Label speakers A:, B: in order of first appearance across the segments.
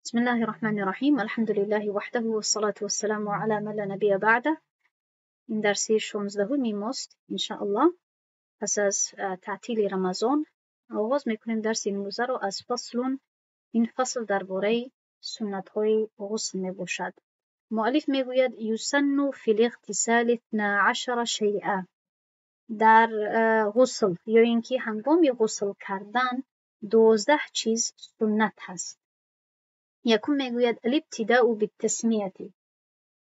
A: بسم الله الرحمن الرحیم. الحمد لله وحده والصلاة والسلام على من لا نبی بعده. این درسی 16 ماست انشاءالله. پس از تعطیل رمضان آغاز میکنیم درس امروزه رو از فصل. این فصل درباره سنت های غسل می باشد. مؤلف میگوید یسن فی الاغتسال 12 شیئا. در غسل یا اینکه هنگام غسل کردن 12 چیز سنت هست. یکم میگوید الابتداء بالتسمیه،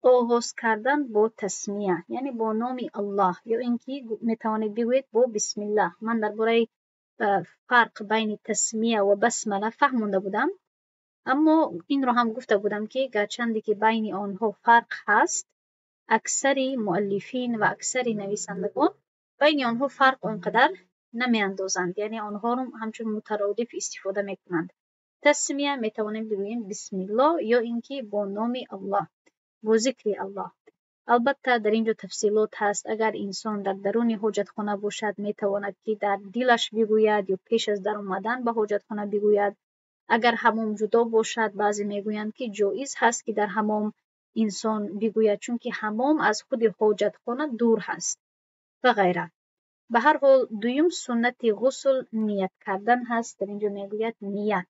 A: آغاز کردن با تسمیه، یعنی با نام الله، یا اینکه میتوانید بگویید با بسم الله. من درباره فرق بین تسمیه و بسمله فهمونده بودم، اما این رو هم گفته بودم که گرچند که بین آنها فرق هست، اکثر مؤلفین و اکثر نویسندگان بین آنها فرق آنقدر نمیاندازند، یعنی آنها رو همچون مترادف استفاده میکنند. تسمیه میتوانیم بگوییم بسم الله یا اینکه با نام الله، با ذکر الله. البته در اینجا تفصیلات هست. اگر انسان در درون حاجتخانه باشد میتواند که در دلش بگوید یا پیش از در آمدن به حاجتخانه بگوید. اگر حمام جدا باشد، بعضی میگویند که جایز هست که در حمام انسان بگوید، چون که حمام از خود حاجتخانه دور هست و غیره. به هر حال دویم سنت غسل نیت کردن هست. در اینجا میگوید نیت.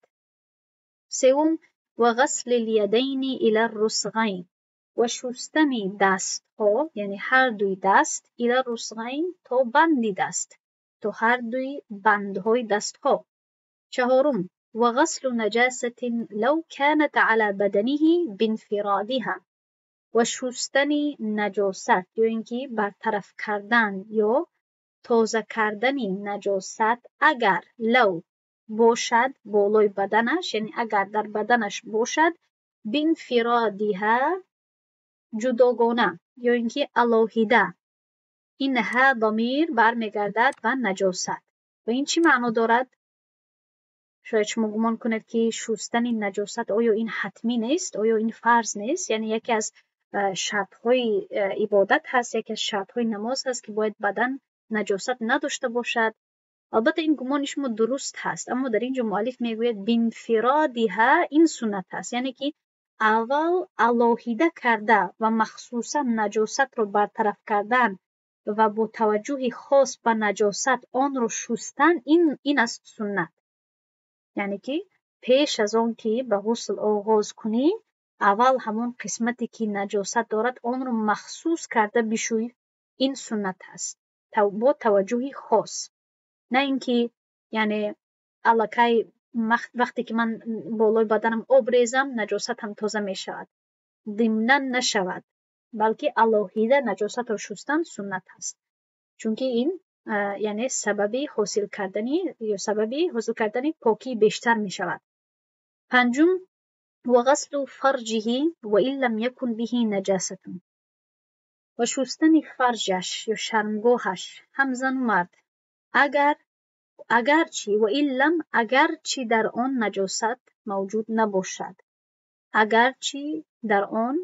A: سوم و غسل الیدین الی الرسغین، و شستن دست ها، یعنی هر دوی دست، الی الرسغین تا بند دست، تا هر دوی بندهای دست ها. چهارم و غسل نجاسة لو كانت على بدنه بانفرادها، و شستن نجاست یا اینکه برطرف کردن یا تازه کردن نجاست اگر لو باشد بالای بدنش، یعنی اگر در بدنش باشد، بانفرادها جداگانه یا اینکه علاهیده. این ها ضمیر برمیگردد به نجاست. و این چی معنا دارد؟ شاید شما گمان کنید که شستن نجاست آیا این حتمی نیست، آیا این فرض نیست؟ یعنی یکی از شرط‌های عبادت هست، یکی از شرط‌های نماز هست که باید بدن نجاست نداشته باشد. البته این گمان شما درست هست، اما در اینجا مؤلف میگوید بانفرادها این سنت هست، یعنی که اول علاهیده کرده و مخصوصا نجاست رو برطرف کردن و با توجه خاص به نجاست آن رو شستن، این است سنت. یعنی که پیش از آن که به غسل آغاز کنی، اول همون قسمتی که نجاست دارد آن رو مخصوص کرده بشوی، این سنت هست با توجه خاص. نه اینکه یعنی الکی وقتی که من بالای بدنم آب ریزم نجاست هم تازه می شود، ضمنا نشود، بلکه علاهیده نجاست رو شستن سنت هست، چون که این یعنی سبب حاصل کردنی یا سبب حاصل کردن پاکی بیشتر می شود. پنجم و غسل فرجه و این لم یکن به نجاست، و شستن فرجش یا شرمگاهش، هم زن و مرد، اگرچه و این لم اگرچه در آن نجاست موجود نباشد، اگرچه در آن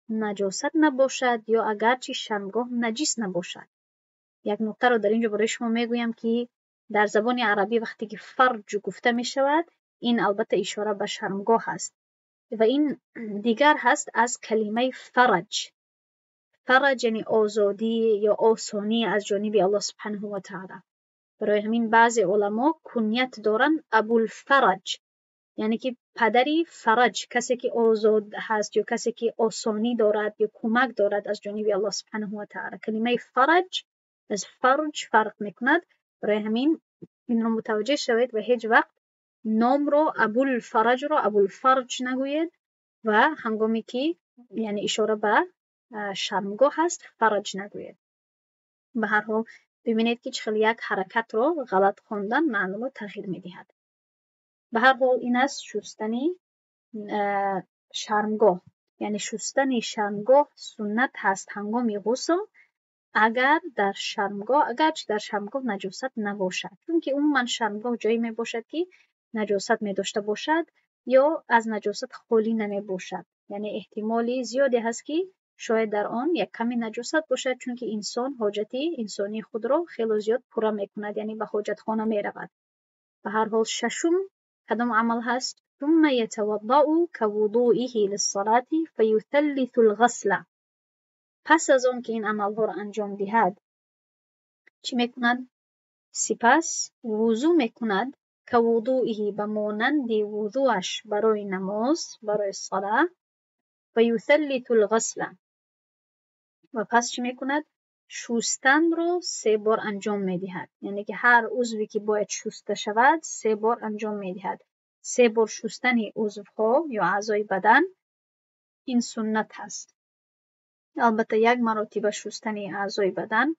A: نجاست نباشد یا اگرچه شرمگاه نجس نباشد. یک نکته رو در اینجا برای شما میگویم که در زبان عربی وقتی که فرج گفته می شود، این البته اشاره به شرمگاه است و این دیگر هست از کلمه فرج. فرج یعنی آزادی یا آسانی از جانب الله سبحانه و تعالی. برای همین بعضی علما کنیت دارن ابوالفرج، یعنی که پدری فرج، کسی که آزاد هست یا کسی که آسانی دارد یا کمک دارد از جانب الله سبحانه و تعالی. کلمه فرج از فرج فرق میکند. برای همین این رو متوجه شوید و هیچ وقت نام رو ابوالفرج رو ابوالفرج نگویید و هنگامی که یعنی اشاره به شرمگاه هست فرج نگویید. به هر حال ببینید که چه یک حرکت رو غلط خواندن معنا رو تغییر میدهد. به هر حال این است شستن شرمگاه، یعنی شستن شرمگاه سنت هست هنگام غسل، اگر در شرمگاه، اگرچه در شرمگاه نجاست نباشد، چون که عموما شرمگاه جایی می باشد که نجاست می داشته باشد یا از نجاست خالی نمی باشد، یعنی احتمالی زیادی هست که شاید در آن یک کمی نجاست باشد، چون که انسان حاجت انسانی خود را خیلی زیاد پورا میکند، یعنی به حاجت خانه می رود. به هر حال ششم کدام عمل هست؟ ثم يتوضأ كوضوئه للصلاة فيثلث الغسل. پس از آن که این عملها را انجام دهد چی میکند؟ سپس وضو میکند، كوضوئه به مانند وضوعش برای نماز، برای صلاة. فيثلث الغسل و پس چی میکند؟ شستن رو 3 بار انجام میدهد، یعنی که هر عضوی که باید شسته شود 3 بار انجام میدهد. 3 بار شستن عضوها یا اعضای بدن این سنت هست. البته یک مرتبه شستن اعضای بدن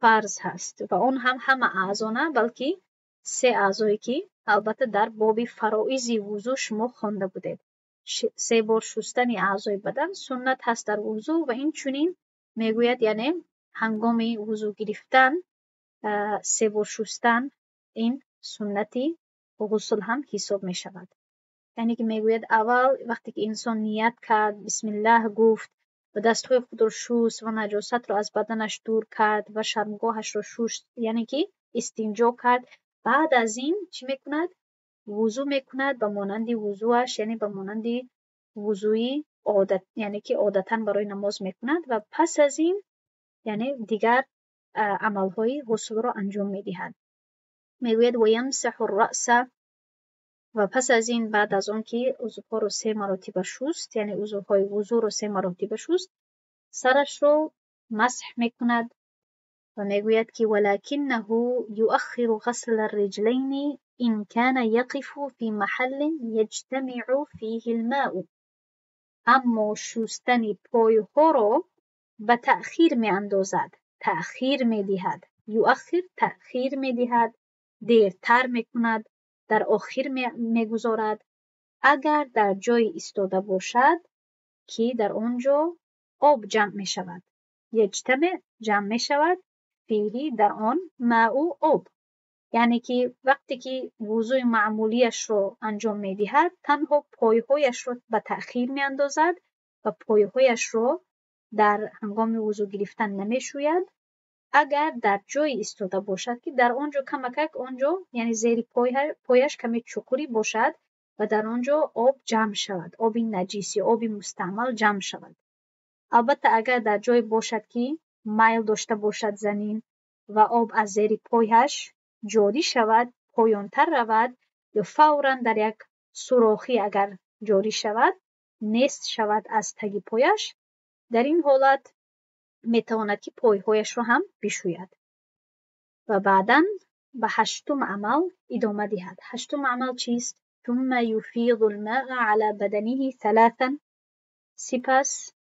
A: فرض هست و اون هم همه اعضا نه، بلکه 3 اعضایی که البته در باب فرائض وضو شما خوانده بودید. 3 بار شستن اعضای بدن سنت هست در وضو. و این چنین میگوید، یعنی هنگام وضو گرفتن 3 بار شستن این سنتی غسل هم حساب می شود. یعنی که میگوید اول وقتی که انسان نیت کرد، بسم الله گفت و دستهای خود را شست و نجاست را از بدنش دور کرد و شرمگاهش را شست، یعنی که استنجا کرد. بعد از این چی میکند؟ وضو میکند به مانند وضوعش، یعنی به مانند وضوی عادت، یعنی که عادتا برای نماز میکند. و پس از این یعنی دیگر عملهای غسل را انجام میدهد. میگوید و یمسح الرأس، و پس از این بعد از آن که عضوها رو 3 مرتبه شست، یعنی عضوهای وضو رو 3 مرتبه شست، سرش رو مسح میکند و میگوید که ولکنه یؤخر غسل الرجلین إن كان يقف في محل يجتمع فيه الماء. اما شستن پایها رو به تأخیر می اندازد، تأخیر می دهد. یؤخر تأخیر می دهد، دیرتر می کند، در آخر می گذارد. اگر در جای ایستاده باشد که در آنجا آب جمع می شود، یجتمع جمع می شود، فیه در آن ماء آب، یعنی که وقتی که وضوی معمولیش رو انجام می دهد تنها پایهایش رو به تأخیر می اندازد و پایهایش رو در هنگام وضو گرفتن نمی شوید. اگر در جای ایستاده باشد که در آنجا کمکک آنجا یعنی زیر پایش کمی چقوری باشد و در آنجا آب جمع شود، آب نجیس یا آب مستعمل جمع شود. البته اگر در جای باشد که میل داشته باشد زمین و آب از زیر پایش جاری شود، پایانتر رود یا فوراً در یک سوراخی اگر جاری شود، نیست شود از تگی پایش، در این حالت میتواند که پایهایش را هم بشوید. و بعداً به هشتم عمل ادامه دهد. هشتم عمل چیست؟ ثم یفیض الماء علی بدنه ثلاثا. سپس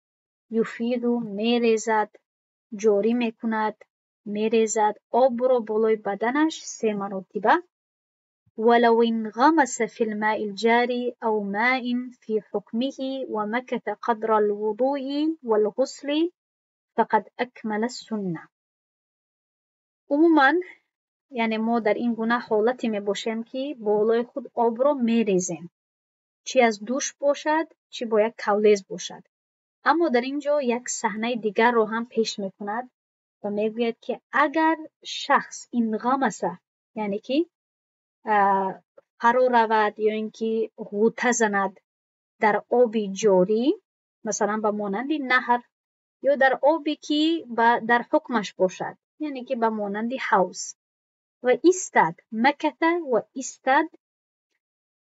A: یفیض میریزد، جاری میکند، میریزد آب را بالای بدنش 3 مرتبه. ولو انغمس في الماء الجاري أو ماء في حكمه ومكث قدر الوضوء والغسل فقد أكمل السنة. عموما یعنی ما در این گونه حالتی می باشیم که بالای خود آب را می ریزیم، چی از دوش باشد چی با یک کولیز باشد. اما در اینجا یک صحنه دیگر را هم پیش می کند و می گوید که اگر شخص انغمسه، یعنی که فرو رود یا اینکه غوطه زند در آب جاری، مثلا به مانند نهر یا در آبی که در حکمش باشد، یعنی که به مانند حوض، و ایستاد، مکث و ایستاد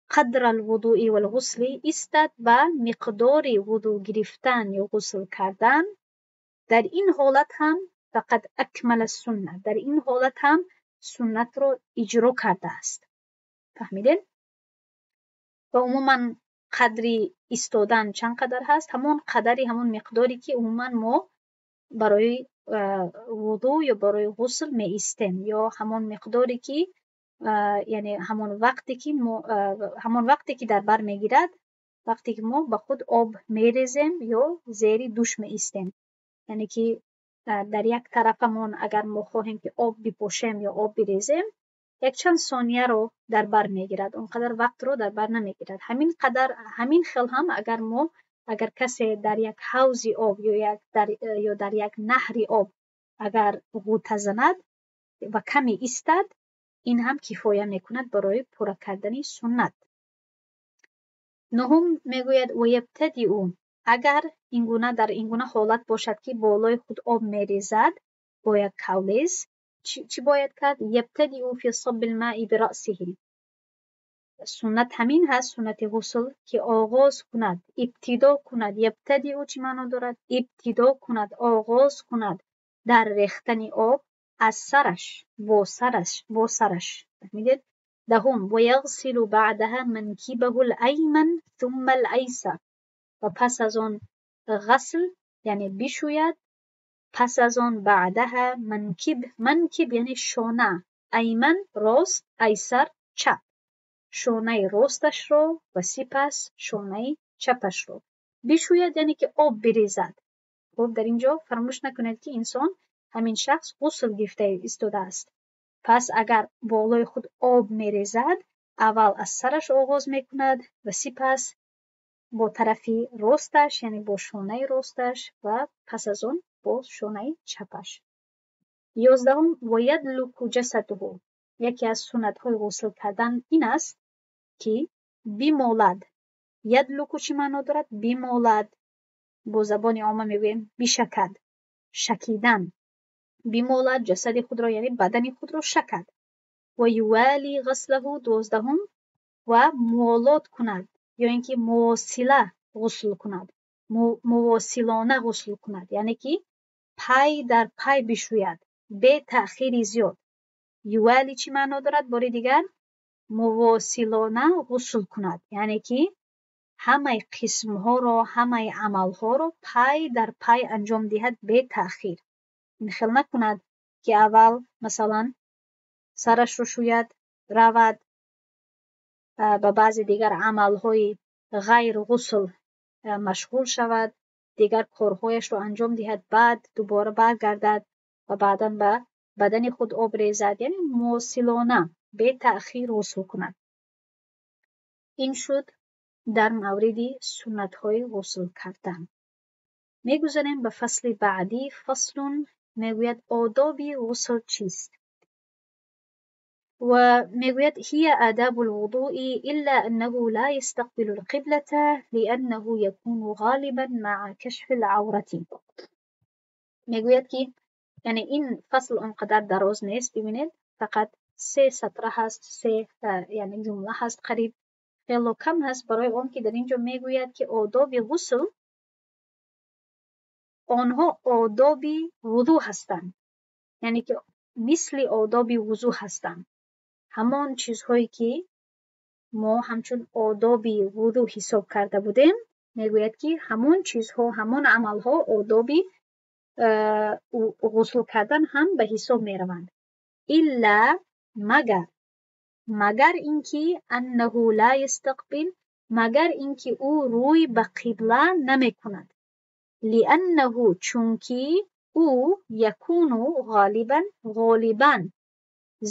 A: قدر الوضوء والغسل، ایستاد به مقدار وضو گرفتن یا غسل کردن، در این حالت هم فقط اکمل السنه، در این حالت هم سنت رو اجرا کرده است. فهمیدین؟ و عموما قدری ایستادن چند قدر هست؟ همون قدری، همون مقداری که عموما ما برای وضو یا برای غسل می ایستیم، یا همون مقداری که یعنی همون وقتی که ما، همون وقتی که در بر میگیرد، وقتی که ما به خود آب میریزیم یا زیر دوش می ایستیم. یعنی که در یک طرفمون اگر ما خواهیم که آب بپوشیم یا آب بریزیم، یک چند ثانیه رو در بر میگیرد، اونقدر وقت رو در بر نمیگیرد. همین قدر، همین خل هم اگر ما، اگر کسی در یک حوض آب یا یک در، یا در یک نهر آب اگر غوطه زند و کمی ایستد، این هم کفایه میکند برای پوره کردن سنت. Нуҳум мегӯяд: ويبتدئ, агар ингуна дар ингуна ҳолат бошад, ки болои худ об мерезад бо як кавлез, чӣ бояд кард? يبتدئ في صب الماء برأسه. Суннат ҳамин ҳаст, суннати ғусл, ки оғоз кунад, ибтидо кунад. يبتدئ чӣ маъно дорад? Ибтидо кунад, оғоз кунад дар рехтани об аз сараш, бо сараш, бо сараш. Фаҳмидед? Даҳум: ويغسل بعدها منكبه الأيمن ثم الأيسر. Ва пас аз он ғасл, яъне бишӯяд, пас аз он بعدها منكب, منكب яъне шона, أيمن рост, أيسر чап, шонаи росташро ва сипас шонаи чапашро бишӯяд, яъне ки об бирезад. Хуб, дар ин ҷо фаромӯш накунед, ки инсон, ҳамин шахс ғусл гирифта истодааст. Пас агар болои худ об мерезад, аввал аз сараш оғоз мекунад ва сипас бо тарафи росташ, яъне бо шонаи росташ, ва пас аз он бо шонаи чапаш. 11-ум: ويدلك جسده. Яке аз суннатҳои ғусл кардан ин аст, ки бимолад. يدلك чӣ маъно дорад? Бимолад, бо забони омма мегӯем бишакад, шакидан. Бимолад ҷасади худро, яъне бадани худро шакад. ويوالي غسله. 12-ум: ва муолот кунад ё ин ки мувосила ғусл кунад, мувосилона ғусл кунад, яъне ки пай дар пай бишӯяд, бе таъхири зиёд. يوالي чӣ маъно дорад? Бори дигар, мувосилона ғусл кунад, яъне ки ҳамаи қисмҳоро, ҳамаи амалҳоро пай дар пай анҷом диҳад, бе таъхир. Ин хел накунад, ки аввал, масалан, сарашро шӯяд, равад ба баъзе дигар амалҳои ғайр ғусл машғул шавад, дигар корҳояшро анҷом диҳад, баъд дубора баргардад ва баъдан ба бадани худ об резад. Яъне мувосилона, бе таъхир ғусл кунад. Ин шуд дар мавриди суннатҳои ғусл кардан. Мегузарем ба фасли баъдӣ. فصل, мегӯяд, одоби ғусл чист? Ва мегӯяд: هي آداب الوضوء إلا أنه لا يستقبل القبلة لأنه يكون غالبا مع كشف العورة. Мегӯяд, ки яъне ин фасл он қадар дароз нест, бибинед, фақат се сатра ҳаст, се яъне ҷумла ҳаст, қариб хело кам ҳаст, барои он ки дар ин ҷо мегӯяд, ки одоби ғусл онҳо одоби вузӯ ҳастанд, яъне ки мисли одоби вузӯ ҳастанд. Ҳамон чизҳое, ки мо ҳамчун одоби вузӯ ҳисоб карда будем, мегӯяд, ки ҳамон чизҳо, ҳамон амалҳо одоби ғусл кардан ҳам ба ҳисоб мераванд. إلا, магар ин ки أنه لا يستقبل, магар ин ки ӯ рӯй ба қибла намекунад. لأنه, чунки ӯ يكون غالبا, ғолибан,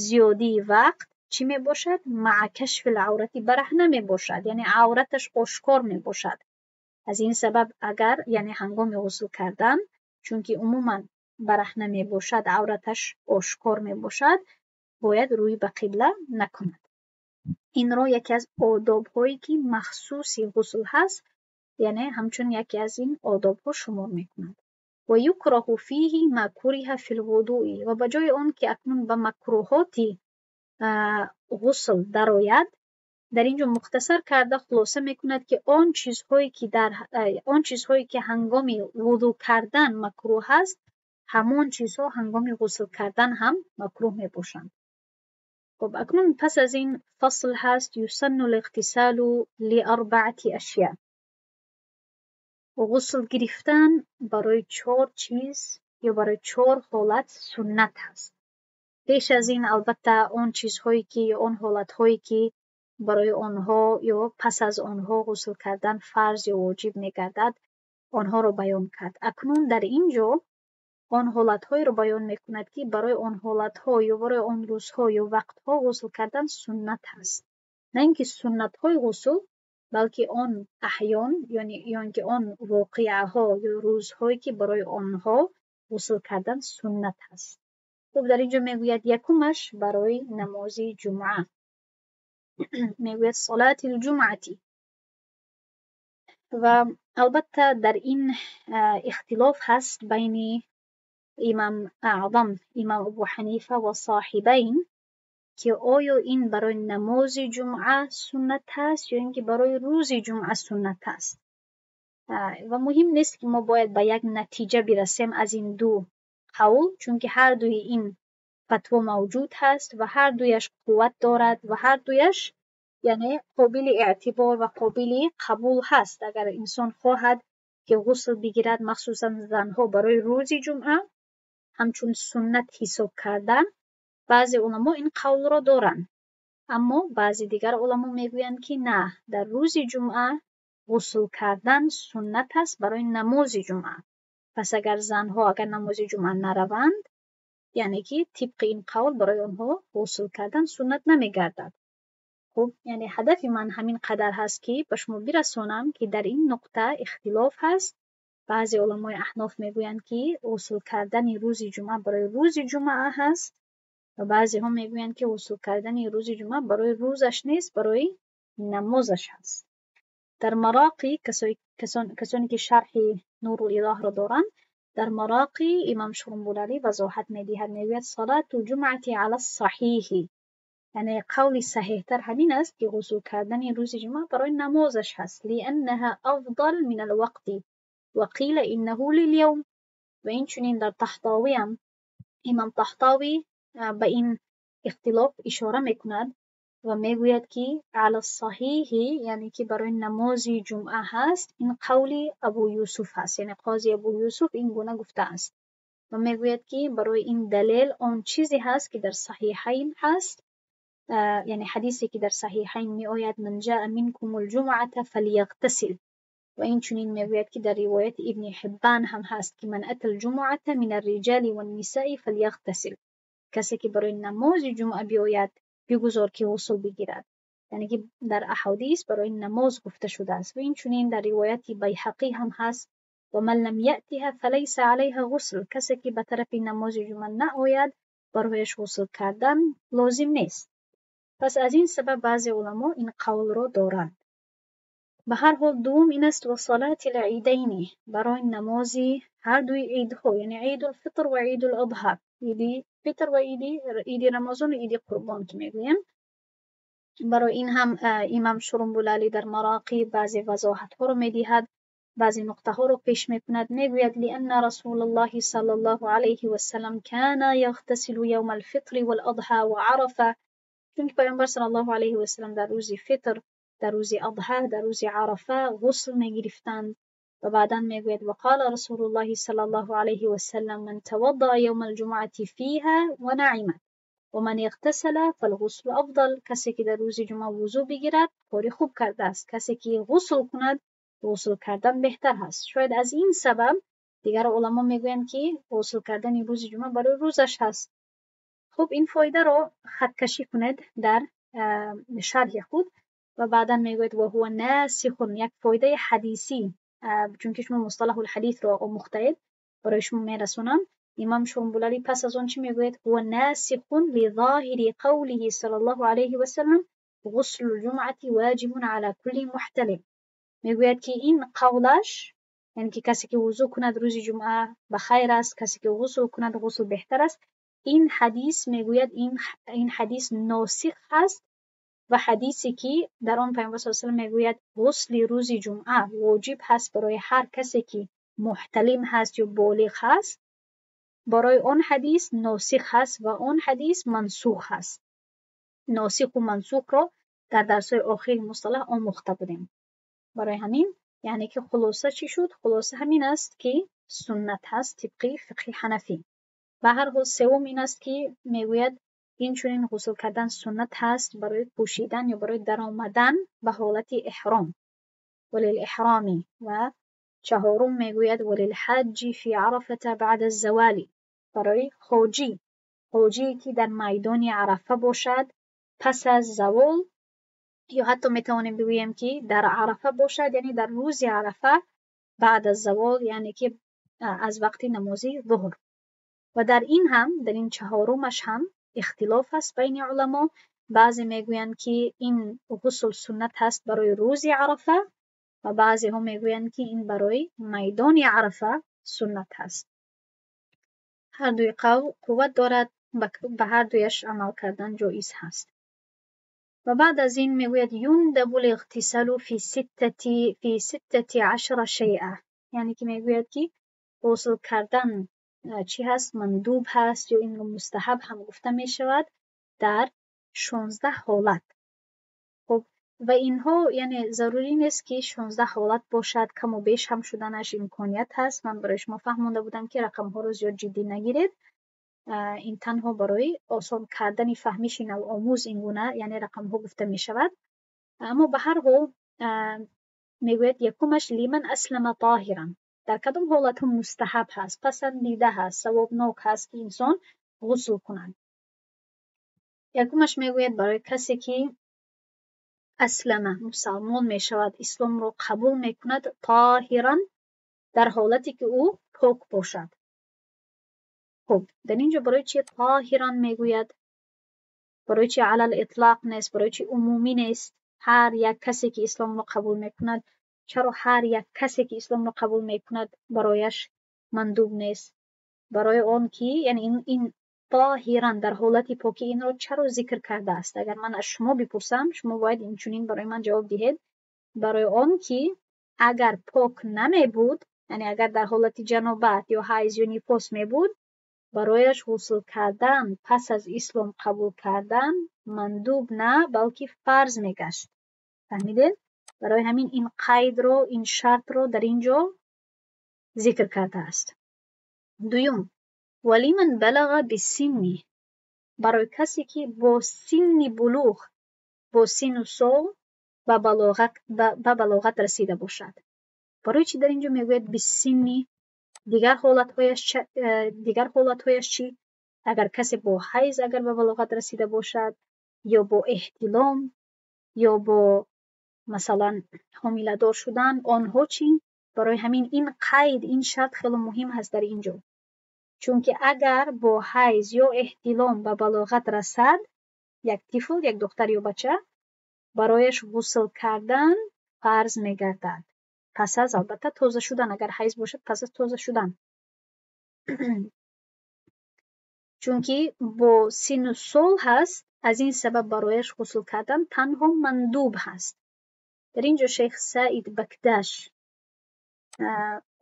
A: зиёдии вақт чӣ мебошад? مع كشف العورة, бараҳна мебошад, яъне авраташ ошкор мебошад. Аз ин сабаб, агар, яъне ҳангоми ғусл кардан, чунки умуман бараҳна мебошад, авраташ ошкор мебошад, бояд рӯй ба қибла накунад. Инро яке аз одобҳое, ки махсуси ғусл ҳаст, яъне ҳамчун яке аз ин одобҳо шумор мекунад. ويكره فيه ما كره في الوضوء. Ва ба ҷои он ки акнун ба макрӯҳоти ғусл дарояд, дар ин ҷо мухтасар карда хулоса мекунад, ки он чизҳое, ки ҳангоми вузӯ кардан макрӯҳ аст, ҳамон чизҳо ҳангоми ғусл кардан ҳам макрӯҳ мебошанд. Хуб, акнун пас аз ин фасл ҳаст: يسن الاغتسال لأربعة أشياء. Ғусл гирифтан барои чор чиз ё барои чор ҳолат суннат ҳаст. Пеш аз ин, албатта, он чизҳое ки ё он ҳолатҳое, ки барои онҳо ё пас аз онҳо ғусл кардан фарз ё воҷиб мегардад, онҳоро баён кард. Акнун дар ин ҷо он ҳолатҳоеро баён мекунад, ки барои он ҳолатҳо ё барои он рӯзҳо ё вақтҳо ғусл кардан суннат ҳаст. На ин ки суннатҳои ғусл, балки он аҳён ё ин ки он воқеаҳо ё рӯзҳое, ки барои онҳо ғусл кардан суннат ҳаст. Хуб, дар ин ҷо мегӯяд, якумаш барои намози ҷумъа. Мегӯяд: صلاة الجمعة. و البته در این اختلاف هست بین امام اعظم، امام ابو حنیفه و صاحبین، که آیا این برای نماز جمعه سنت هست یا اینکه برای روز جمعه سنت هست. و مهم نیست که ما باید به یک نتیجه برسیم از این دو قول، چون که هر دوی این فتوا موجود هست و هر دویش قوت دارد و هر دویش یعنی قابل اعتبار و قابل قبول هست. اگر انسان خواهد که غسل بگیرد، مخصوصا زنها برای روز جمعه همچون سنت حساب کردن، بعضی علما این قول را دارند، اما بعضی دیگر علما میگویند که نه، در روز جمعه غسل کردن سنت است برای نماز جمعه. پس اگر زنها اگر نماز جمعه نروند، یعنی که طبق این قول برای آنها غسل کردن سنت نمیگردد. خب، یعنی هدف من همین قدر هست که به شما برسانم که در این نقطه اختلاف هست. بعضی علمای احناف میگویند که غسل کردن روز جمعه برای روز جمعه هست و بعضی ها میگویند که غسل کردن روز جمعه برای روزش نیست، برای نمازش هست. در مراقی کسانی که شرح نور الاله را دارند، در مراقی امام شرنبولالی وضاحت میدهد، میگوید صلاة الجمعة علی الصحیح، یعنی قول صحیح تر همین است که غسل کردن روز جمعه برای نمازش هست، لانها افضل من الوقت وقیل انه للیوم. و این چنین در طحطاوی هم امام طحطاوی به این اختلاف اشاره میکند و میگوید که علی الصحیح، یعنی که برای نماز جمعه هست، این قول ابو یوسف هست، یعنی قاضی ابو یوسف این گونه گفته است و میگوید که برای این دلیل آن چیزی هست که در صحیحین هست، یعنی حدیثی که در صحیحین می آید من جاء منکم الجمعة فلیغتسل. و این چنین میگوید که در روایت ابن حبان هم هست که من اتى الجمعة من الرجال والنساء فلیغتسل، کسی که برای نماز جمعه بیاید بگذار که غسل بگیرد، یعنی که در احادیث برای نماز گفته شده است. و این چنین در روایت بیهقی هم هست و من لم یأتها فلیس علیها غسل، کسی که به طرف نماز جمعه نآید برایش غسل کردن لازم نیست. پس از این سبب بعضی علما این قول را دارند. به هر حال دوم این است و صلاة العیدین، برای نماز هر دوی عیدها، یعنی عید الفطر و عید الاضحی، عید فطر و عید رمضان و عید قربان که میگویم. برای این هم امام شرنبولالی در مراقی بعضی وضاحت ها رو میدهد، بعضی نقطه ها رو پیش میکند. میگوید لأن رسول الله صلی الله علیه و سلم کان یغتسل یوم الفطر والاضحی وعرفه، چون که پیامبر صلی الله علیه و سلم در روز فطر، در روز اضحی، در روز عرفه غسل میگرفتند. و بعدا میگوید وقال رسول الله صلی الله علیه و سلم من توضأ یوم الجمعة فیها ونعمت و من اغتسل فالغسل افضل، کسی که در روز جمعه وضو بگیرد کاری خوب کرده است، کسی که غسل کند غسل کردن بهتر هست. شاید از این سبب دیگر علما میگویند که غسل کردن روز جمعه برای روزش هست. خب این فایده رو خط کشی کنید در شرح خود. و بعدا میگوید و هو ناسخ، یک فایده حدیثی، چون که شما مصطلح الحدیث را آموختید برای شما میرسونم. امام شرنبولالی پس از آن چی میگوید؟ هو ناسخ لظاهر قوله صلی الله علیه و سلم غسل الجمعة واجب على كل محتلم. میگوید که این قولش، یعنی که کسی که وضو کند روز جمعه بخیر است، کسی که غسل کند غسل بهتر است، این حدیث میگوید این حدیث ناسخ هست و حدیثی که در آن پیامبر صلی الله علیه و سلم میگوید غسل روز جمعه واجب هست برای هر کسی که محتلم هست یا بالغ هست، برای آن حدیث ناسخ هست و آن حدیث منسوخ هست. ناسخ و منسوخ را در درس‌های آخر مصطلح آموخته بودیم. برای همین یعنی که خلاصه چی شد؟ خلاصه همین است که سنت هست طبق فقه حنفی. به هر حال سوم این است که میگوید این چنین غسل کردن سنت هست برای پوشیدن یا برای درآمدن به حالت احرام، وللاحرام. و چهارم میگوید وللحج فی عرفة بعد الزوال، برای حاجی، حاجی که در میدان عرفه باشد پس از زوال، یا حتی میتوانیم بگوییم که در عرفه باشد، یعنی در روز عرفه بعد از زوال، یعنی که از وقت نماز ظهر. و در این هم، در این چهارمش هم اختلاف است بین علما. بعضی میگویند که این غسل سنت هست برای روز عرفه و بعضی ها میگویند که این برای میدان عرفه سنت هست. هر دوی قول قوت دارد، به هر دویش عمل کردن جایز هست. و بعد از این میگوید يندب الاغتسال في 16 شیئه، یعنی که میگوید که غسل کردن چی هست؟ مندوب هست یا این رو مستحب هم گفته می شود در 16 حالت. خب و اینها یعنی ضروری نیست که 16 حالت باشد، کم و بیش هم شدنش امکانیت هست. من برای شما فهمانده بودم که رقم ها رو زیاد جدی نگیرید، این تنها برای آسان کردن فهمیش نوآموز این گونه یعنی رقم ها گفته می شود. اما به هر حال میگوید یکمش لمن اسلم طاهرا، در کدام حالت هم مستحب هست، پسندیده هست، ثوابناک هست که انسان غسل کند. یکمش میگوید برای کسی که اسلم مسلمان می شود، اسلام رو قبول می کند، طاهرا در حالتی که او پاک باشد. خب در اینجا برای چی طاهرا میگوید؟ برای چی علی الاطلاق نیست؟ برای چی عمومی نیست؟ هر یک کسی که اسلام رو قبول میکند، چرا هر یک کسی که اسلام رو قبول میکند برایش مندوب نیست؟ برای آن که یعنی این طاهرا در حالت پاکی این رو چرا ذکر کرده است؟ اگر من از شما بپرسم شما باید اینچنین برای من جواب دهید. برای آن که اگر پاک نمی بود، یعنی اگر در حالت جنابت یا حیض یا نفاس می بود، برایش غسل کردن پس از اسلام قبول کردن مندوب نه بلکه فرض میگشت. فهمیدید؟ برای همین این قید رو، این شرط رو در اینجا ذکر کرده است. دوم، ولمن بلغ بالسن، برای کسی که با سن بلوغ، با سن و سال به بلاغت رسیده باشد. برای چی در اینجا میگوید بالسن؟ دیگر حالتهایش چی؟ اگر کسی با حیض اگر به بلاغت رسیده باشد، یا با احتلام، یا با مثلا حامله دار شدن، آنها چی؟ برای همین این قید، این شرط خیلی مهم هست در اینجا، چون که اگر با حیض یا احتلام به بلاغت رسد یک طفل، یک دختر یا بچه، برایش غسل کردن فرض میگردد. پس از البته تازه شدن، اگر حیض باشد پس از تازه شدن، چون که با سن و سال هست، از این سبب برایش غسل کردن تنها مندوب هست. در اینجا شیخ سعید بکدش،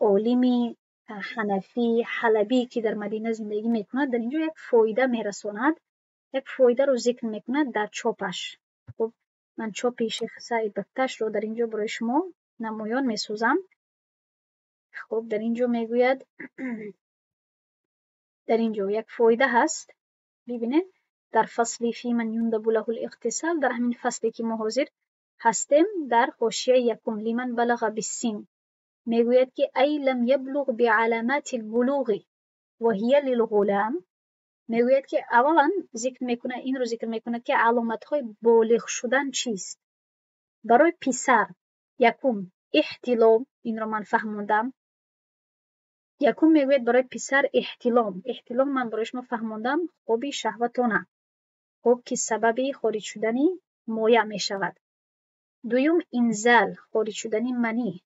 A: عالم حنفی حلبی که در مدینه زندگی میکند، در اینجا یک فایده میرساند، یک فایده رو ذکر میکند در چاپش. خب من چاپ شیخ سعید بکدش رو در اینجا برای شما نمایان میسوزم. خب در اینجا میگوید، در اینجا یک فایده هست، ببینید در فصل فی من یندب له الاغتسال، در همین فصلی که ما حاضر هستیم، در حاشیه یکم لمن بلغ بالسن میگوید که ای لم یبلغ بعلامات البلوغ و هی للغلام. میگوید که اولا ذکر میکنه، این رو ذکر میکنه که علامت های بالغ شدن چیست. برای پسر یکم احتلام، این رو من فهموندم. یکم میگوید برای پسر احتلام، احتلام من برای شما فهموندم خوب شهوتانه، خوب که سبب خارج شدن مایع میشود. دوم انزال، خارج شدن منی.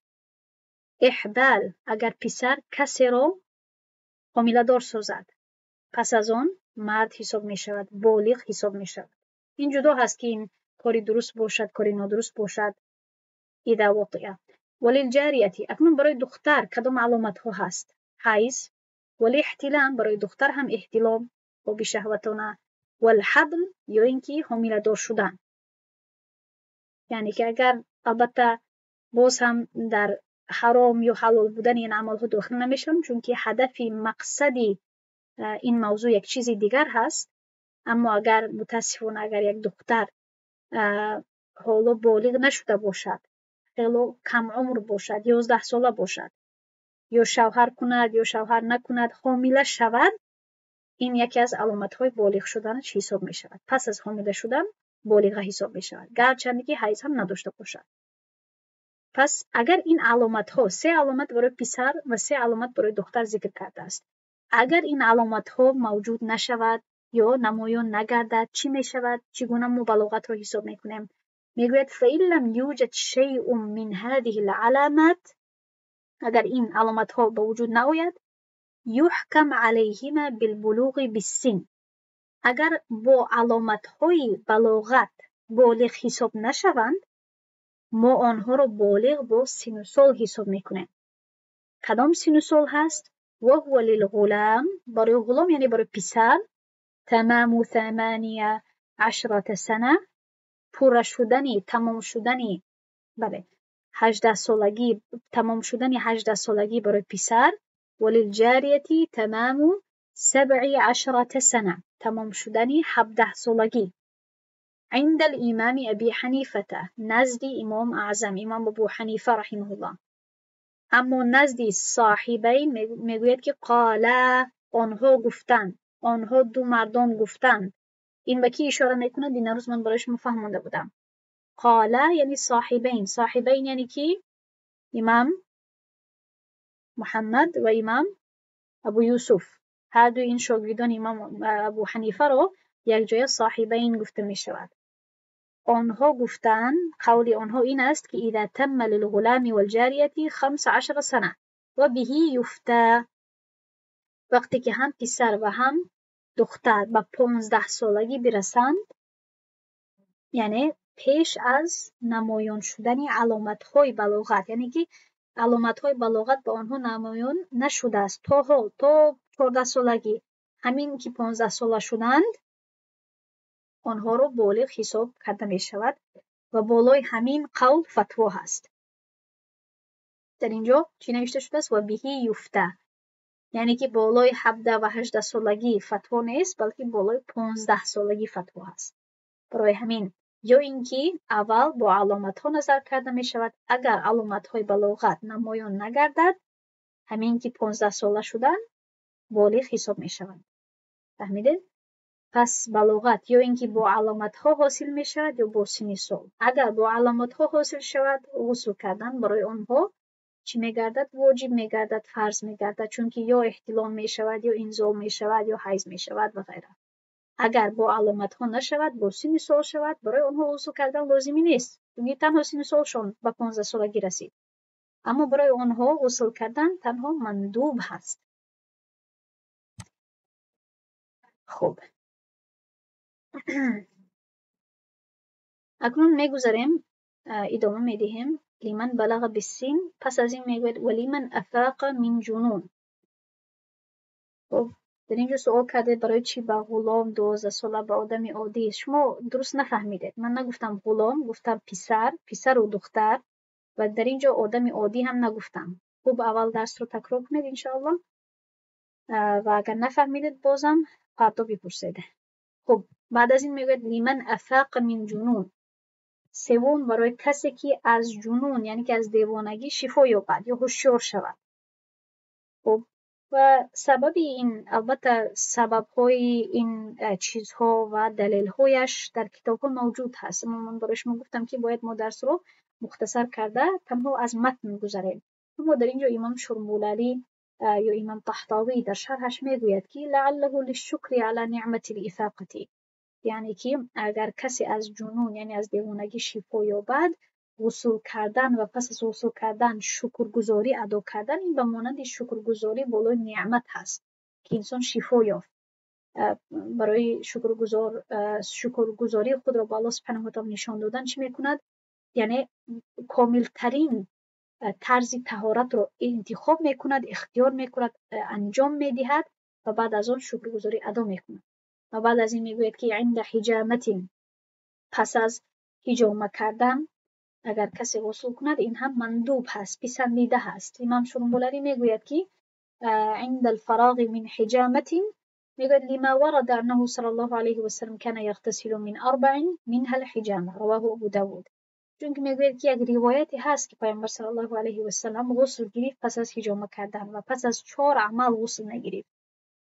A: احبال، اگر پسر کسی رو حامله دار سازد، پس از آن مرد حساب می شود، بالغ حساب می شود. این جدا هست که این کاری درست باشد، کاری نادرست باشد. اذا وطئ. وللجاریتی، اکنون برای دختر کدام علامت ها هست؟ حیض. والاحتلام، برای دختر هم احتلام خواب شهوتانه. والحبل، یا اینکه حامله دار شدن، یعنی که اگر البته باز هم در حرام یا حلال بودن این اعمال ها داخل نمیشم، چون که هدفی مقصدی این موضوع یک چیز دیگر هست. اما اگر متاسفانه اگر یک دختر حالا بالغ نشده باشد، خیلی کم عمر باشد، 11 ساله باشد، یا شوهر کند یا شوهر نکند، حامله شود، این یکی از علامت های بالغ شدنش حساب می شود. پس از حامله شدن بالغ حساب می شود، گرچه که حیض هم نداشته باشد. پس اگر این علامت ها، 3 علامت برای پسر و 3 علامت برای دختر ذکر کرده است، اگر این علامت ها موجود نشود یا نمایان نگردد، چی می شود؟ چگونه ما بلاغت را حساب می کنیم؟ میگوید فإن لم يوجد شيء من هذه العلامات، اگر این علامت ها به وجود نآید، يحكم عليهما بالبلوغ بالسن. اگر با علامت های بلاغت بالغ حساب نشوند، ما آنها را بالغ با سن و سال حساب میکنیم. کدام سن و سال هست؟ وهو للغلام، برای غلام یعنی برای پسر، تمام 18 سنه، پوره شدنی، تمام شدنی، بله، 18 سالگی، تمام شدن 18 سالگی برای پسر. وللجاریة تمام 17 سنه، تمام شدنی 17 سالگی. عند الإمام أبي حنیفة، نزد امام اعظم، امام ابو حنیفه رحمه الله. اما نزد صاحبین میگوید که قال، آنها گفتند، آنها دو مردان گفتند. این به کی اشاره میکند؟ این روز من برای شما فهمانده بودم. قال یعنی صاحبین، صاحبین یعنی کی؟ امام محمد و امام ابو یوسف. هر دو این شاگردان امام ابو حنیفه را یک جای صاحبین گفته می شود. آنها گفتند، قول آنها این است که اذا تم للغلام والجاریة 15 سنه و به یفتی. وقتی که هم پسر و هم دختر به 15 سالگی برسند، یعنی پیش از نمایان شدن علامت‌های بلاغت، یعنی که علامت‌های بلاغت به آنها نمایان نشده است تا حال، تا 14 سالگی، همین که 15 ساله شدند آنها را بالغ حساب کرده می شود و بالای همین قول فتوا هست. در اینجا چی نوشته شده است؟ و بهی یفته، یعنی که بالای 17 و 18 سالگی فتوا نیست، بلکه بالای 15 سالگی فتوا هست. برای همین یا اینکه اول با علامت ها نظر کرده می شود، اگر علامت های بلاغت نمایان نگردد، همین که 15 ساله شدن بالغ حساب می شوند. فهمیدید؟ پس بلاغت یا اینکه با علامت ها حاصل می شود یا با سن سال. اگر با علامت ها حاصل شود، غسل کردن برای آنها چی میگردد؟ واجب میگردد، فرض میگردد، چون که یا احتلام می شود یا انزال می شود یا حیض می شود و غیره. اگر با علامت ها نشود، با سن سال شود، برای آنها غسل کردن لازمی نیست، چون تنها سن سالشان به 15 سالگی رسید. اما برای آنها غسل کردن تنها مندوب هست. خب اکنون میگذریم، ادامه میدهیم. لمن بلغ بالسن، پس از این میگوید ولمن افاق من جنون. خب در اینجا سوال کرده برای چی به غلام 12 ساله، به آدم عادی؟ شما درست نفهمیدید، من نگفتم غلام، گفتم پسر، پسر و دختر، و در اینجا آدم عادی هم نگفتم. خوب اول درس رو تکرار کنید انشاءالله، و اگر نفهمیدید بازم فردا بپرسید. خب بعد از این میگوید لمن افاق من جنون. سوم برای کسی که از جنون، یعنی که از دیوانگی شفا یابد یا هوشیار شود. خب و سبب این، البته سبب‌های این چیزها و دلیل‌هایش در کتاب‌ها موجود هست. اما من برای شما گفتم که باید ما درس رو مختصر کرده تنها از متن گذریم. اما در اینجا امام شرمولالی یا امام طحطاوی در شرحش میگوید که لعله للشکر علی نعمت الافاقة، یعنی که اگر کسی از جنون، یعنی از دیوانگی شفا یابد، غسل کردن و پس از غسل کردن شکرگزاری ادا کردن، این به مانند شکرگزاری بالای نعمت هست که انسان شفا یافت. برای شکرگزاری خود را به الله سبحانه و تعالی نشان دادن چی میکند؟ یعنی کاملترین طرز طهارت را انتخاب میکند، اختیار میکند، انجام میدهد و بعد از آن شکرگزاری ادا میکند. و بعد از این میگوید که عند حجامت، پس از حجامه کردن اگر کسی غسل کند این هم مندوب هست، پسندیده هست. امام شرمولری میگوید که عند الفراغ من حجامت، میگوید لما ورد انه صلی الله علیه و سلم كان یغتسل من اربع منها الحجامه، رواه ابو داود. چون که میگوید که یک روایتی هست که پیامبر صلی الله علیه و سلم غسل گرفت پس از حجامه کردن و پس از 4 عمل غسل نگرفت.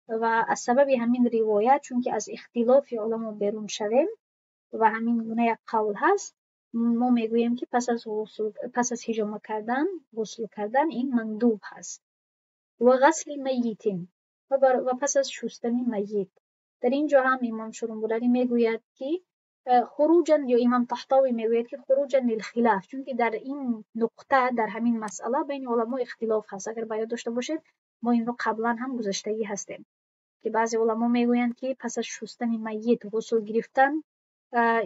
A: و از سبب همین روایت، چون که از اختلاف علما بیرون شویم و همین گونه یک قول هست، ما میگوییم که پس از حجامه کردن غسل کردن این مندوب هست. و غسل میت، و پس از شستن میت. در اینجا هم امام شرمولری میگوید که خروجا یا امام طحطاوی میگوید که خروجا للخلاف، چون که در این نقطه در همین مسئله بین علما اختلاف هست. اگر باید داشته باشید ما این رو قبلا هم گذشتگی هستیم که بعضی علما میگویند که پس از شستن میت غسل گرفتن،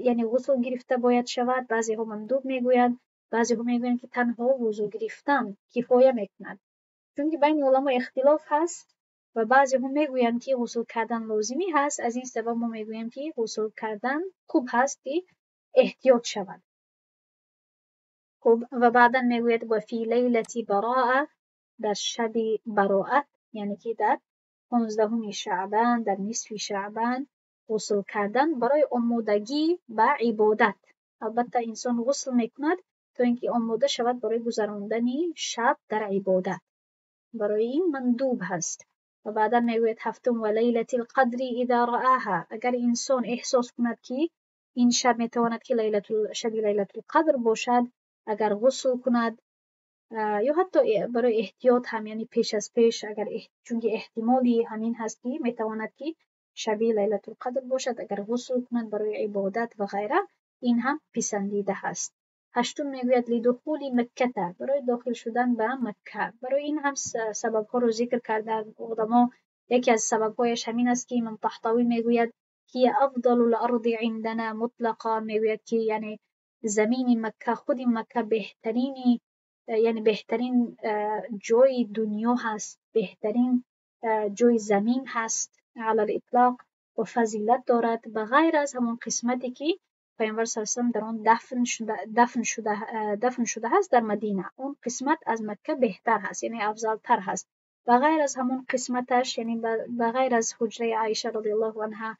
A: یعنی غسل گرفته باید شود. بعضی ها مندوب میگویند، بعضی ها میگویند که تنها وضو گرفتن کفایه میکند. چون که بین علما اختلاف هست و بعضی ها میگویند که غسل کردن لازمی هست، از این سبب ما میگوییم که غسل کردن خوب هست که احتیاط شود. خب و بعدا میگوید و فی لیلة براءة، در شب براءت، یعنی که در 15 شعبان، در نصف شعبان غسل کردن برای آمادگی به عبادت. البته انسان غسل میکند تا اینکه آماده شود برای گذراندن شب در عبادت، برای این مندوب هست. و بعدا میگوید هفتم و لیلة القدر اذا رآها، اگر انسان احساس کند که این شب میتواند که شب لیلة القدر باشد، اگر غسل کند یا حتی برای احتیاط هم، یعنی پیش از پیش، اگر چون که احتمالی همین هست که میتواند که شب لیلة القدر باشد، اگر غسل کند برای عبادت و غیره، این هم پسندیده هست. هشتم میگوید لدخول مکه، برای داخل شدن به مکه. برای این هم سبب ها رو ذکر کردن علما. یکی از سبب هایش همین است که امام طحطاوی میگوید هي افضل الارض عندنا مطلقا، میگوید که یعنی زمین مکه، خود مکه بهترین، یعنی بهترین جای دنیا هست، بهترین جای زمین هست علی الاطلاق و فضیلت دارد، به غیر از همون قسمتی که پیامبر صلی الله علیه و در آن دفن شده هست در مدینه، اون قسمت از مکه بهتر هست، یعنی افضل تر هست. به غیر از همون قسمتش، یعنی به غیر از حجره عایشه رضی الله عنها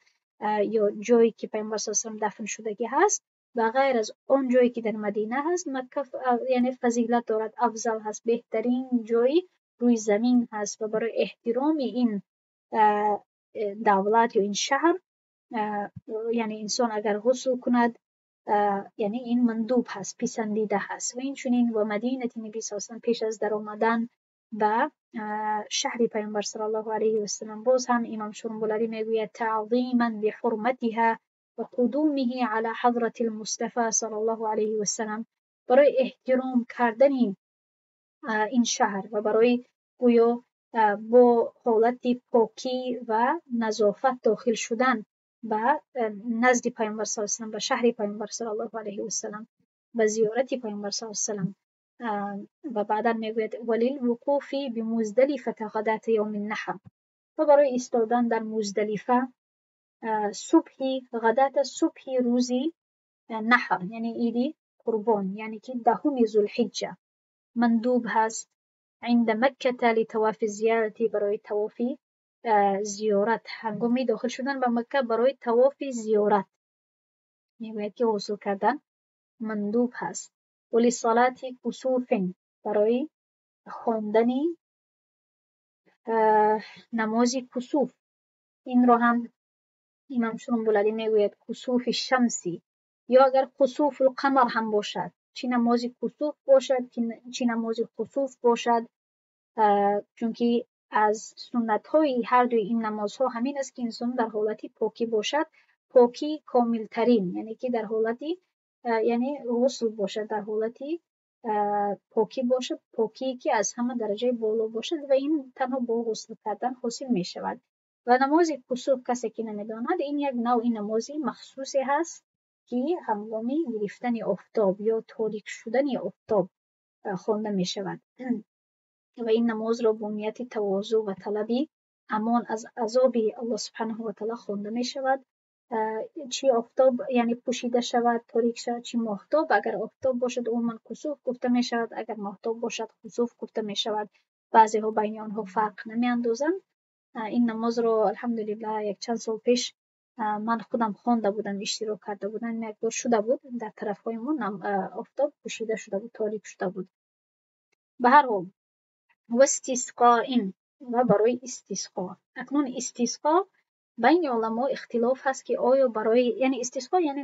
A: یا جایی که پیامبر صلی الله علیه و دفن شدگی هست، به غیر از آن جایی که در مدینه هست، مکه یعنی فضیلت دارد، افضل هست، بهترین جای روی زمین هست و برای احترام این دولت یا این شهر، یعنی انسان اگر غسل کند، یعنی این مندوب هست، پسندیده هست. و این چنین و مدینه نبی صلی الله علیه و پیش از در آمدن به شهر پیامبر صلی الله علیه و سلم، باز هم امام شرنبولری میگوید تعظیما لحرمتها و قدومه علی حضرت المصطفى صلی الله علیه و سلم، برای احترام کردن این شهر و برای گویا با حالت پاکی و نظافت داخل شدن به نزد پیامبر صلی الله علیه و سلم، به شهر پیامبر صلی الله علیه و سلم، به زیارت پیامبر صلی الله علیه و سلم. و بعدا میگوید وللوقوف بمزدلفة غداة یوم النحر، و برای ایستادن در مزدلفه صبحی، غداة صبحی روزی نحر، یعنی عید قربان، یعنی که 10 ذوالحجه مندوب هست. عند مکه لطواف زیارتی، برای طواف زیارت، هنگامی داخل شدن به مکه برای طواف زیارت میگوید که غسل کردن مندوب هست. ولصلاة کسوف، برای خواندن نماز کسوف، این رو هم امام شرنبولری میگوید کسوف شمسی، یا اگر خسوف القمر هم باشد، چی نماز کسوف باشد چی نماز خسوف باشد، چونکه از سنت های هر دوی این نمازها همین است که انسان در حالت پاکی باشد، پاکی کامل ترین، یعنی که در حالت یعنی غسل باشد، در حالت پاکی باشد، پاکی که از همه درجه بالا باشد و این تنها با غسل کردن حاصل می شود. و نماز کسوف کسی که نمیداند، این یک نوع نمازی مخصوصی هست که هنگامی گرفتن آفتاب یا تاریک شدن آفتاب خوانده می شود و این نماز را با نیت تواضع و طلب امان از عذاب الله سبحانه و تعالی خوانده می شود. چی آفتاب یعنی پوشیده شود، تاریک شود، چی ماهتاب، اگر آفتاب باشد عموما کسوف گفته می شود، اگر ماهتاب باشد خسوف گفته می شود. بعضی ها بین آنها فرق نمی اندازند. این نماز رو الحمدلله یک چند سال پیش من خودم خوانده بودم، اشتراک کرده بودم، یک بار شده بود در طرف های ما آفتاب پوشیده شده بود، تاریک شده بود. به هر حال و استسقاء، و برای استسقا. اکنون استسقا بین علما اختلاف هست که آیا برای، یعنی استسقا یعنی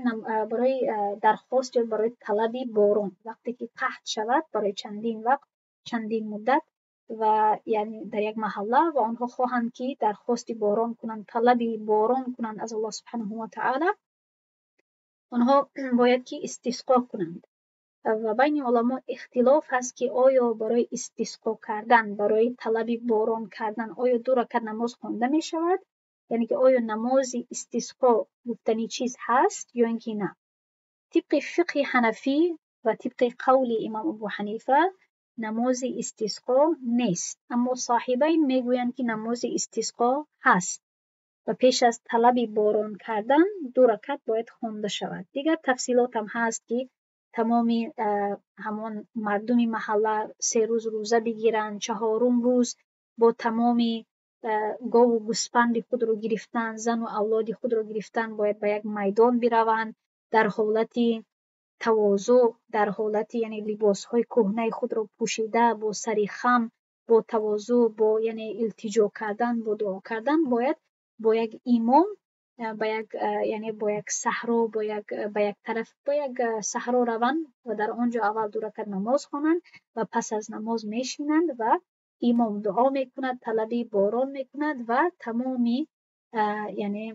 A: برای درخواست یا برای طلب باران، وقتی که قحط شود برای چندین وقت، چندین مدت و یعنی در یک محله و آنها خواهند که درخواست باران کنند، طلب باران کنند از الله سبحانه و تعالی، Онҳо бояд ки истисқо кунанд ва байни уламо ихтилоф ҳаст, ки оё барои истисқо кардан, барои талаби борон кардан, оё ду ракат намоз хонда мешавад, яъне ки оё намози истисқо гуфтани чиз ҳаст ё ин ки на. Тибқи фиқҳи ҳанафӣ ва тибқи қавли имом Абу Ҳанифа намози истисқо нест, аммо соҳибайн мегӯянд, ки намози истисқо ҳаст ва пеш аз талаби борон кардан ду ракат бояд хонда шавад. Дигар тафсилот ҳам ҳаст, ки тамоми ҳамон мардуми маҳалла 3 рӯз рӯза бигиранд, чаҳорум рӯз бо тамоми гову гӯспанди худро гирифтан, зану авлоди худро гирифтан, бояд ба як майдон бираванд дар ҳолати тавозӯъ, дар ҳолати яъне либосҳои кӯҳнаи худро пӯшида, бо сари хам, бо тавозӯъ, бо яъне илтиҷо кардан, бо дуо кардан, бояд бо як имом ба як яъне бо як саҳро, бо як ба як тараф, бо як саҳро раванд ва дар он ҷо аввал ду ракат намоз хонанд ва пас аз намоз мешинанд ва имом дуо мекунад, талаби борон мекунад ва тамоми яъне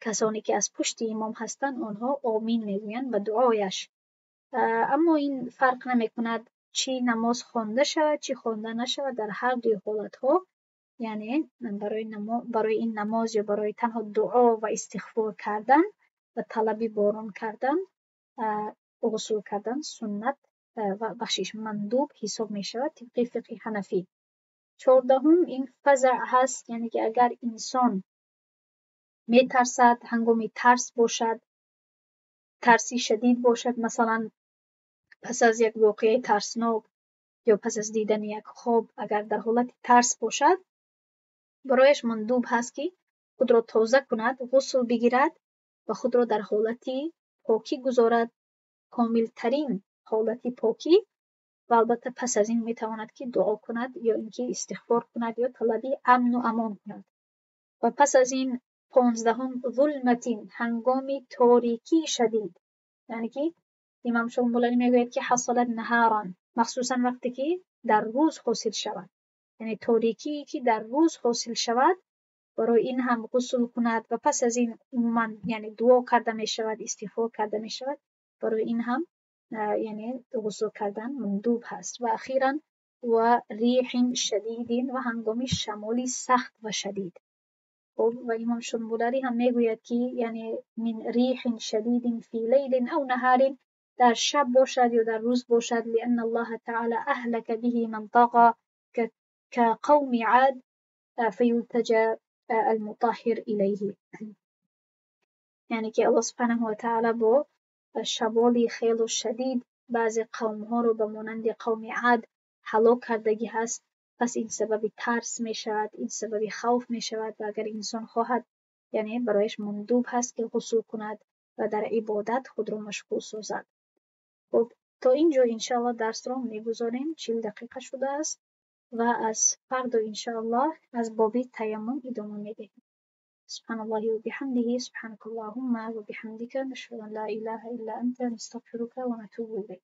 A: касоне ки аз пушти имом ҳастанд, онҳо омин мегӯянд ба дуояш. Аммо ин фарқ намекунад, чӣ намоз хонда шавад, чӣ хонда нашавад, дар ҳар дуи ҳолатҳо, яъне барои ин намоз ё барои танҳо дуо ва истиғфор кардан ва талаби борон кардан, ғусл кардан суннат ва бахшиш мандуб ҳисоб мешавад тибқи фиқҳи ҳанафӣ. 14-ум ин фазаъ ҳаст, яъне ки агар инсон метарсад, ҳангоми тарс бошад, тарси шадид бошад, масалан пас аз як воқеаи тарснок ё пас аз дидани як хоб, агар дар ҳолати тарс бошад, барояш мандуб ҳаст, ки худро тоза кунад, ғусл бигирад ва худро дар ҳолати покӣ гузорад, комилтарин ҳолати покӣ, ва албатта пас аз ин метавонад, ки дуо кунад ё ин ки истиғфор кунад ё талаби амну амон кунад. Ва пас аз ин 15-ум зулматин, ҳангоми торикии шадид, яъне ки имом Шомбуларӣ мегӯяд, ки ҳасалат наҳаран, махсусан вақте ки дар рӯз ҳосил шавад, яъне торикие ки дар рӯз ҳосил шавад, барои ин ҳам ғусл кунад ва пас аз ин умуман яъне дуо карда мешавад, истиғфор карда мешавад, барои ин ҳам яъне ғусл кардан мандуб ҳаст. Ва ахиран ва риҳин шадидин, ва ҳангоми шамоли сахт ва шадид. Ва имом Шомбуларӣ ҳам мегӯяд, ки яъне мин риҳин шадидин фи лайлин ав наҳарин, дар шаб бошад ё дар рӯз бошад, лианна Аллаҳа таъала аҳлака биҳи ман тағо кақавми Ад фаюлтаҷа алмутаҳҳир илайҳи, яъне ки Аллоҳ субҳанаҳу ва таъала бо шамоли хелу шадид баъзе қавмҳоро ба монанди қавми Ад ҳалок кардагӣ ҳаст. Пас ин сабаби тарс мешавад, ин сабаби хавф мешавад ва агар инсон хоҳад, яъне барояш мандуб ҳаст, ки ғусл кунад ва дар ибодат худро машғул созад. Хуб, то ин ҷо иншааллоҳ дарсро мегузорем, 40 дақиқа шудааст ва аз фардо иншааллоҳ аз боби таяммум идома медиҳем. Субҳаналлоҳи ва биҳамдиҳи, субҳанакаллоҳумма ва биҳамдика, нашҳаду ан ла илаҳа илла анта, настағфирука ва натубу илайк.